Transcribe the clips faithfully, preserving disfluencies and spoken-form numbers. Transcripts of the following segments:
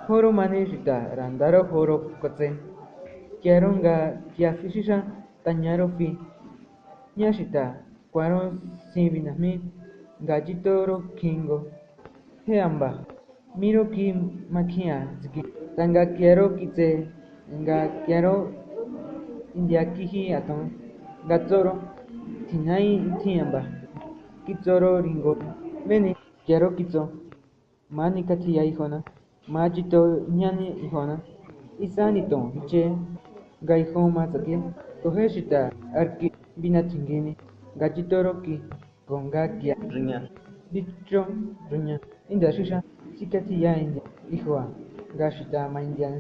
Horo mani sita randaro horo kotse. Kiaro nga kia fisisa tanyaro fi. Nia sita kuaro sibina mi nga jitoro kingo. He amba, miro ki makia ziki. Tanga kiaro kitse nga kiaro india kihi aton. Nga tsoro tinai ti amba. Kitsoro ringo. Meni kiaro kitso. Mani kati ya ihona. Majito nyani ihona. Isani ton biche. Ga ihoma sake. Kohe sita arki bina tingini. Gajitoro ki konga kia. Rinya. Bicho rinya. Inda sisa. Sikati ya inda. Ihwa. Ga sita ma india.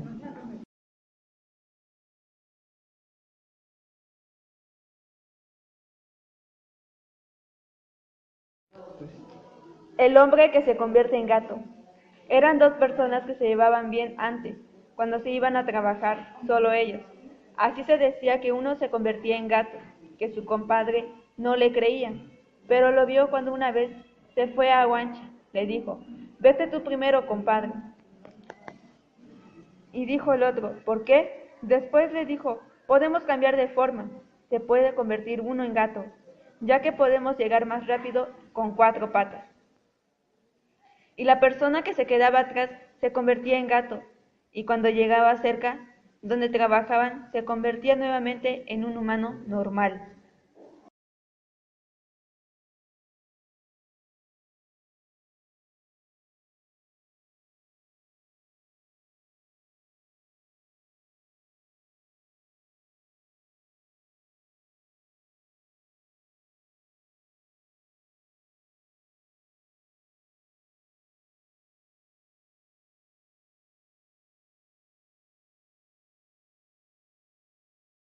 El hombre que se convierte en gato. Eran dos personas que se llevaban bien antes, cuando se iban a trabajar, solo ellos. Así se decía que uno se convertía en gato, que su compadre no le creía, pero lo vio cuando una vez se fue a Aguancha. Le dijo: "Vete tú primero, compadre". Y dijo el otro: "¿Por qué?". Después le dijo: "Podemos cambiar de forma. Se puede convertir uno en gato, ya que podemos llegar más rápido con cuatro patas". Y la persona que se quedaba atrás se convertía en gato, y cuando llegaba cerca, donde trabajaban, se convertía nuevamente en un humano normal.